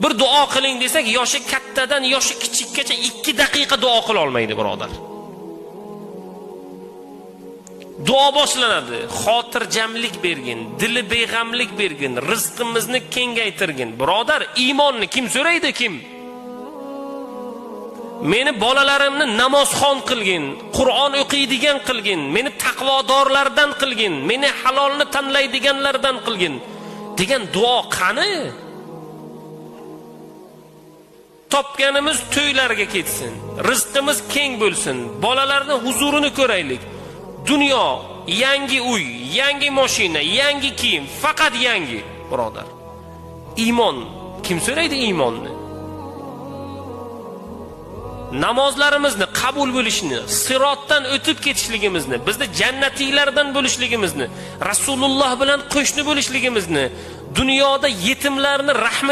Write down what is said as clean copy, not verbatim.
Bir duo qiling desak, yoshi kattadan yoshi kichikkacha 2 daqiqa duo qila olmaydi, birodar. Duo boshlanadi. Xotirjamlik bergin, dili beg'amlik bergin, rizqimizni kengaytirgin. Birodar, iymonni kim so'raydi, kim? Meni bolalarimni namozxon qilgin, Qur'on o'qiydigan qilgin, meni taqvodorlardan qilgin, meni halolni tanlaydiganlardan qilgin degan duo qani? Topganimiz to'ylarga ketsin, rizqimiz keng bo'lsin, bolalarning huzurini ko'raylik. Dunyo, yangi uy, yangi mashina, yangi kiyim, faqat yangi, birodar. Iymon, kim so'raydi iymonni? Namozlarimizni qabul bo'lishini, sirotdan o'tib ketishligimizni, bizni jannatiylardan bo'lishligimizni, Rasululloh bilan qo'shni bo'lishligimizni, dunyoda yetimlarni rahmi